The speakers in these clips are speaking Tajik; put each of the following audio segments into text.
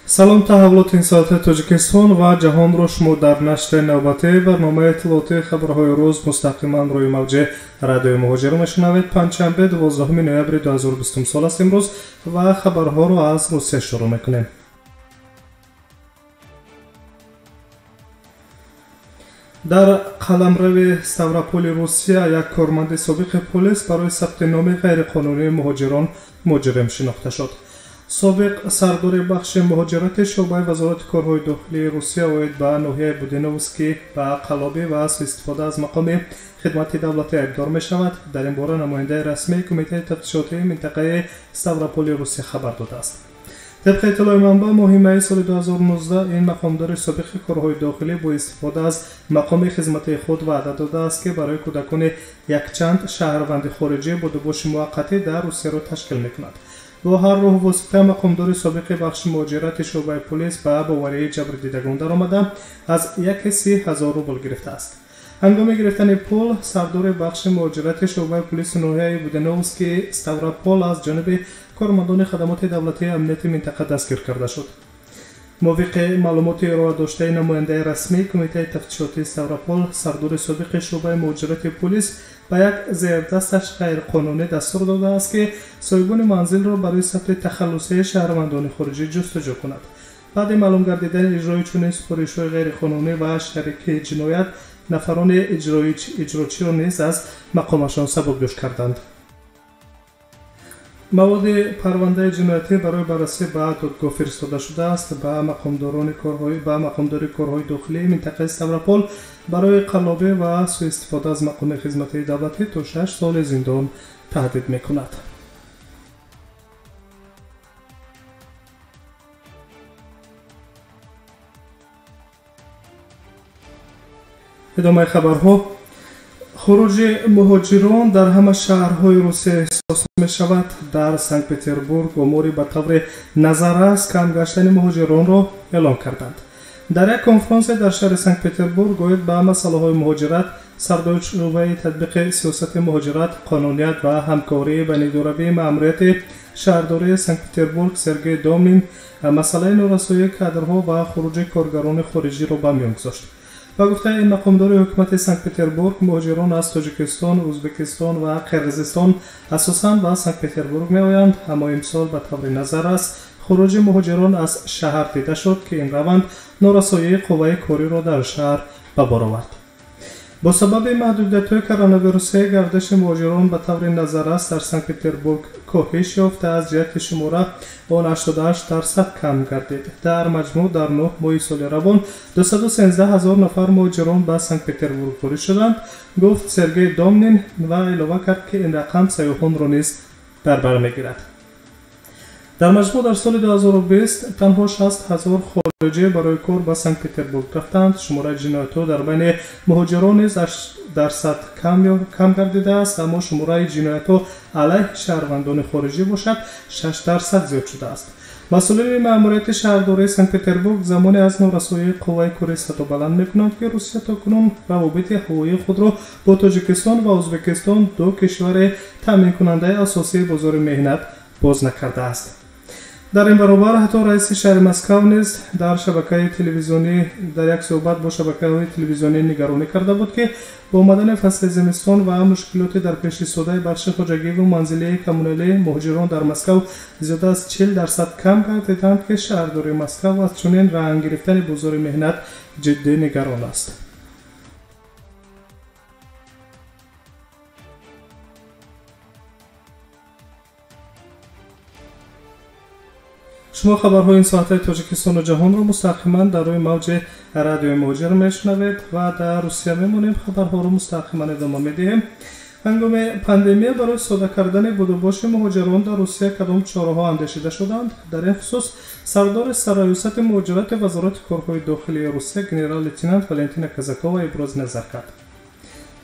Салом, таҳаввулоти ин соати Тоҷикистон ва ҷаҳонро шумо дар нашри навбатии барномаи иттилоотии хабарҳои рӯз мустақиман рӯи мавҷи радиои Муҳоҷир мешунавед. Панҷшанбе, 12 ноябри 2020 сол аст имрӯз ва хабарҳоро аз Русия шурӯъ мекунем. Дар қаламрави Ставрополи Русия як корманди собиқи полис барои сабти номи ғайриқонунии муҳоҷирон муҷрим шинохта шуд. Собиқ сардори бахши муҳоҷирати шӯъбаи вазорати корҳои дохилии Русия оид ба ноҳияи Буденовский ба қаллобӣ ва суистифода аз мақоми хидмати давлатӣ айбдор мешавад. Дар ин бора намояндаи расмии кумитаи тафтишотии минтақаи Ставрополи Русия хабар додааст. Тибқи иттилои манбаъ, моҳи майи соли 2019 ин мақомдори собиқи корҳои дохилӣ бо истифода аз мақоми хизматии худ ваъда додааст, ки барои кӯдакони якчанд шаҳрванди хориҷӣ будубоши муваққатӣ дар Русияро ташкил мекунад. Бо ҳар роҳ восита мақомдори собиқи бахши муҳоҷирати шӯъбаи полис ба боварии ҷабрдидагон даромада аз 130 000 рубл гирифтааст. Ҳангоми гирифтани пул сардори бахши муҳоҷирати шӯъбаи полиси ноҳияи Буденовский Ставропол аз ҷониби кормандони хадамоти давлатии амнияти минтақа дастгир карда шуд. Мувофиқи маълумоти ироа доштаи намояндаи расмии кумитаи тафтишотии Ставропол, сардори собиқи шӯъбаи муҳоҷирати полис ба як зердасташ ғайриқонунӣ дастур додааст, ки соҳибони манзилро барои сабти тахаллусии шаҳрвандони хориҷӣ ҷустуҷӯ кунад. Баъди маълум гардидани иҷрои чунин супоришҳои ғайриқонунӣ ва шарики ҷиноят, нафарони иҷрочиро низ аз мақомашон сабукдӯш карданд. Маводи парвандаи ҷиноятӣ барои баррасӣ ба додгоҳ фиристода шудааст. Ба мақомдори корҳои дохилии минтақаи Ставропол барои қаллобӣ ва суистифода аз мақоми хизматии давлатӣ то 6 соли зиндон таҳдид мекунад. Идомаи хабарҳо. Хуруҷи муҳоҷирон дар ҳама шаҳрҳои Русия эҳсос мешавад. Дар Санкт-Петербург омори ба таври назаррас кам гаштани муҳоҷиронро эълон карданд. Дар як конфронсе дар шаҳри Санкт-Петербург оид ба масъалаҳои муҳоҷират сардори шӯъбаи татбиқи сиёсати муҳоҷират, қонуният ва ҳамкории байнидоравии маъмурияти шаҳрдории Санкт-Петербург Сергей Домнин масъалаи норасоии кадрҳо ва хуруҷи коргарони хориҷиро ба миён гузошт. Ба гуфтаи ин мақомдори ҳукумати Санкт-Петербург, муҳоҷирон аз Тоҷикистон, Ӯзбекистон ва Қирғизистон асосан ба Санкт-Петербург меоянд, аммо имсол ба таври назаррас хуруҷи муҳоҷирон аз шаҳр дида шуд, ки ин раванд норасоии қувваи кориро дар шаҳр ба бор овард. Бо сабаби маҳдудиятҳои коронавирусӣ гардиши муҳоҷирон ба таври назаррас дар Санкт-Петербург коҳиш ёфта, аз ҷиҳати шумора он 88% кам гардид. Дар маҷмӯъ дар 9 моҳи соли равон 213 000 нафар муҳоҷирон ба Санкт-Петербург ворид шуданд, гуфт Сергей Домнин ва илова кард, ки ин рақам сайёҳонро низ дар бар мегирад. Дар маҷмӯъ дар соли 2020 танҳо 60 000 хориҷӣ барои кор ба Санкт-Петербург рафтанд. Шумораи ҷиноятҳо дар байни муҳоҷирон низ 8% кам гардидааст, аммо шумораи ҷиноятҳо алайҳи шаҳрвандони хориҷӣ бошад 6% зиёд шудааст. Масъулини маъмурияти шаҳрдории Санкт-Петербург замоне аз норасоии қувваи корӣ садо баланд мекунанд, ки Русия то кунун равобити ҳавоии худро бо Тоҷикистон ва Ӯзбекистон, ду кишвари таъминкунандаи асосии бозори меҳнат, боз накардааст. Дар ин баробар ҳатто раиси шаҳри Москав низ дар шабакаи телевизионӣ дар як суҳбат бо шабакаҳои телевизионӣ нигаронӣ карда буд, ки бо омадани фасли зимистон ва мушкилоти дар пешистодаи бахши хоҷагиву манзилии коммуналӣ муҳоҷирон дар Москав зиёда аз 40% кам гардиданд, ки шаҳрдории Москав аз чунин ранг гирифтани бозори меҳнат ҷиддӣ нигарон аст. Шумо хабарҳои ин соатаи Тоҷикистону ҷаҳонро мустақиман дар рӯи мавҷи радиои Муҳоҷир мешунавед ва дар Русия мемонем, хабарҳоро мустақиман идома медиҳем. Ҳангоми пандемия барои сода кардани будубоши муҳоҷирон дар Русия кадом чораҳо андешида шуданд? Дар ин хусус сардори сарраёсати муҳоҷирати вазорати корҳои дохилии Русия генерал-лейтенант Валентина Казакова ибрози назар кард.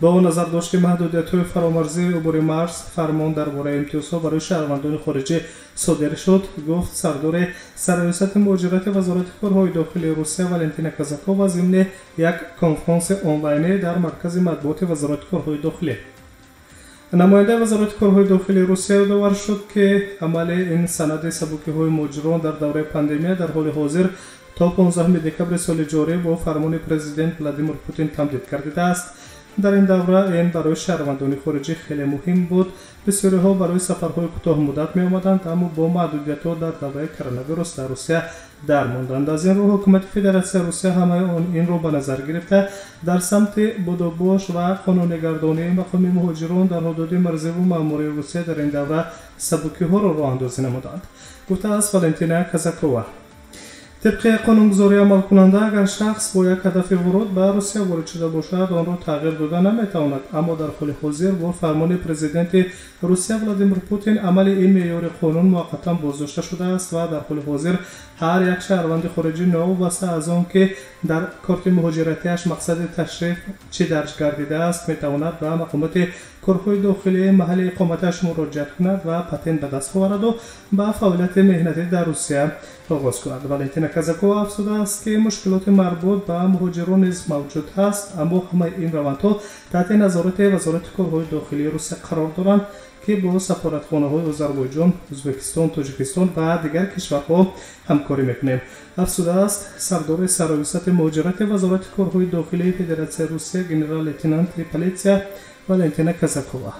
Бо назардошти маҳдудиятҳои фаромарзии убури марз фармон дар бораи имтиёзҳо барои шаҳрвандони хориҷӣ содир шуд, гуфт сардори сарраёсати муҳоҷирати вазорати корҳои дохилии Русия Валентина Казакова зимни як конфронси онлайнӣ дар маркази матбуоти вазорати корҳои дохилӣ. Намояндаи Вазорати корҳои дохилии Русия ёдовар шуд, ки амали ин санади сабукиҳои муҳоҷирон дар давраи пандемия дар ҳоли ҳозир то 15 декабри соли ҷорӣ бо фармони президент Владимир Путин тамдид гардидааст. Дар ин давра ин барои шаҳрвандони хориҷӣ хеле муҳим буд. Бисёриҳо барои сафарҳои кӯтоҳмуддат меомаданд, аммо бо маҳдудиятҳо дар давраи коронавирус дар Русия дармонданд. Аз ин рӯ ҳукумати Федератсияи Русия ҳамаи инро ба назар гирифта, дар самти будубош ва қонунигардонии мақоми муҳоҷирон дар ҳудуди марзиву маъмурии Русия дар ин давра сабукиҳоро роҳандозӣ намуданд, гуфтааст Валентина Казакова. Тибқи қонунгузории амалкунанда, агар шахс бо як ҳадафи вуруд ба Русия ворид шуда бошад, онро тағйир дода наметавонад. Аммо дар ҳоли ҳозир бо фармони президенти Русия Владимир Путин амали ин меъёри қонун муваққатан боздошта шудааст ва дар ҳоли ҳозир ҳар як шаҳрванди хориҷӣ новобаста аз он ки дар корти муҳоҷиратиаш мақсади ташриф чӣ дарҷ гардидааст, метавонад ба мақомоти корҳои дохилии маҳалли иқоматаш муроҷиат кунад ва патент ба даст овараду ба фаъолияти меҳнатӣ дар Русия оғоз кунад. Валентина Казакова афзудааст, ки мушкилоти марбут ба муҳоҷирон низ мавҷуд ҳаст, аммо ҳамаи ин равандҳо таҳти назорати Вазорати корҳои дохилии Русия қарор доранд, ки бо сафоратхонаҳои Озарбойҷон, Ӯзбекистон, Тоҷикистон ва дигар кишварҳо ҳамкорӣ мекунем. Афзудааст сардори сарраёсати муҳоҷирати Вазорати корҳои дохилии Федератсияи Русия генерал-лейтенанти полиция Валентина Казакова.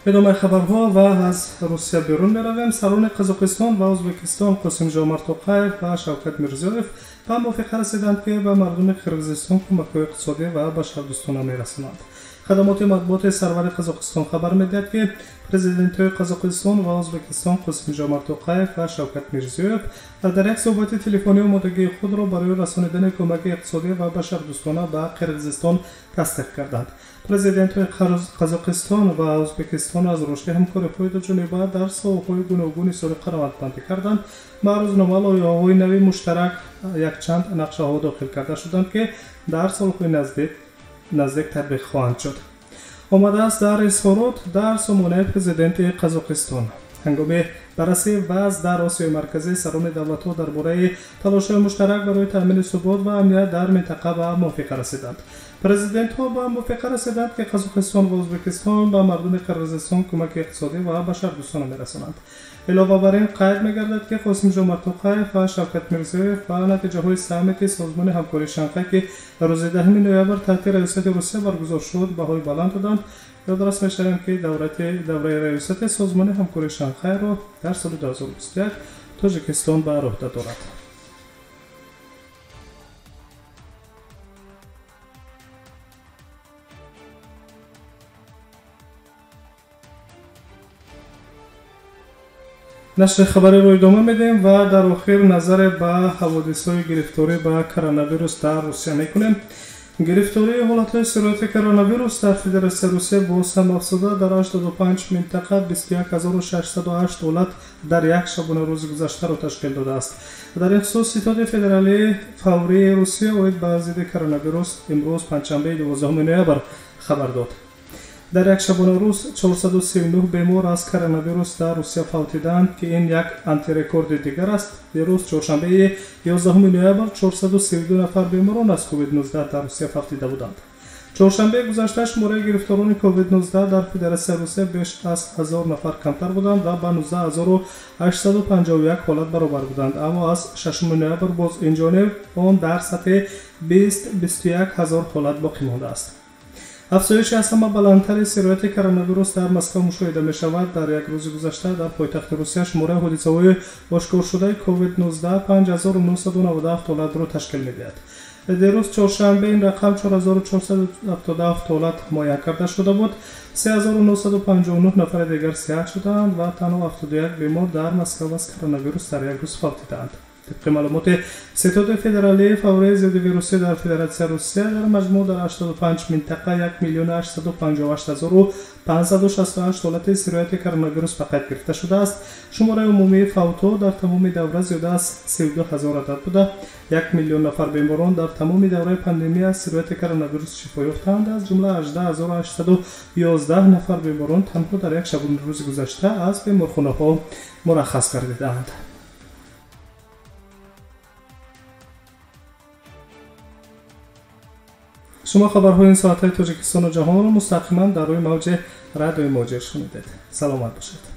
Идомаи хабарҳо ва аз Русия берун меравем. Сарони Қазоқистон ва Ӯзбекистон Қосимҷомарт Тоқаев ва Шавкат Мирзиёев ба мувофиқа расиданд, ки ба мардуми Қирғизистон кӯмакҳои иқтисодӣ ва башардӯстона мерасонанд. Хадамоти матбуоти сарвари Қазоқистон хабар медиҳад, ки президентҳои Қазоқистон ва Ӯзбекистон Қосимҷомарт Тоқаев ва Шавкат Мирзиёев дар як суҳбати телефонӣ омодагии худро барои расонидани кӯмаки иқтисодӣ ва башардӯстона ба Қирғизистон тасдиқ карданд. Президентҳои Қазоқистон ва Ӯзбекистон аз рушди ҳамкориҳои дуҷониба дар соҳаҳои гуногуни соли қаноатмандӣ карданд. Маърузнома лоиҳаҳои нави муштарак якчанд нақшаҳо дохил карда шуданд, ки дар солҳои наздик татбиқ хоҳанд шуд. Омадааст дар изҳорот дар сомонаи президенти Қазоқистон. Ҳангоми баррасии вазъ дар Осиёи Марказӣ сарони давлатҳо дар бораи талошҳои муштарак барои таъмини субот ва амният дар минтақа ба мувофиқа расиданд. Президентҳо ба мувофиқа расиданд, ки Қазоқистон ва Ӯзбекистон ба мардуми Қирғизистон кӯмаки иқтисодӣ ва башардӯстона мерасонанд. Илова бар ин қайд мегардад, ки Қосимҷомарт Тоқаев ва Шавкат Мирзиёев ба натиҷаҳои саммити Созмони ҳамкории Шанхай, ки рӯзи 10 ноябр таҳти раёсати Русия баргузор шуд, баҳои баланд доданд. Ёдрас мешавем, ки давраи раёсати Созмони ҳамкории Шанхайро дар соли 2021 Тоҷикистон ба уҳда дорад. Нашри хабариро идома медиҳем ва дар охир назаре ба ҳаводисҳои гирифторӣ ба коронавирус дар Русия мекунем. Гирифтории ҳолатҳои сирояти коронавирус дар Федератсияи Русия боз ҳам афзуда. Дар 85 минтақа 21608 ҳолат дар як шабонарӯзи гузаштаро ташкил додааст. Дар ин хусус Ситоди федералии фаврии Русия оид ба зидди коронавирус имрӯз панҷшанбеи 12 ноябр хабар дод. Дар як шабонарӯз 439 бемор аз коронавирус дар Русия фавтиданд, ки ин як антирекорди дигар аст. Дирӯз чоршанбеи 11 ноябр 432 нафар беморон аз COVID-19 дар Русия фавтида буданд. Чоршанбеи гузашта шумораи гирифторони COVID-19 дар Федератсияи Русия беш аз 1000 нафар камтар буданд ва ба 19851 ҳолат баробар буданд, аммо аз 6 ноябр боз инҷониб он дар сатҳи 20-21 ҳазор ҳолат боқӣ мондааст. Афзоиши аз ҳама баландтари сирояти коронавирус дар Москва мушоҳида мешавад. Дар як рӯзи гузашта дар пойтахти Русия шумораи ҳодисаҳои ошкоршудаи COVID-19 5997 ҳолатро ташкил медиҳад. Дирӯз чоршанбе ин рақам 4477 ҳолат муайян карда шуда буд. 3959 нафари дигар сиҳат шудаанд ва танҳо 71 бемор дар Москва аз коронавирус дар як рӯз фавтидаанд. Тибқи маълумоти Ситоди федералии фаврии зиддивирусӣ дар Федератсияи Русия дар маҷмӯъ дар 85 минтақа 1 858 568 ҳолати сирояти коронавирус ба қайд гирифта шудааст. Шумораи умумии фавтҳо дар тамоми давра зиёда аз 32 ҳазор адад буда, 1 миллион нафар беморон дар тамоми давраи пандемия аз сирояти коронавирус шифо ёфтаанд, аз ҷумла 18811 нафар беморон танҳо дар як шабонарӯзи гузашта аз беморхонаҳо мураххас гардидаанд. Шумо хабарҳои ин соатҳои Тоҷикистону ҷаҳонро мустақиман дар рӯи мавҷи Радиои Муҳоҷир шунидед. Саломат бошед.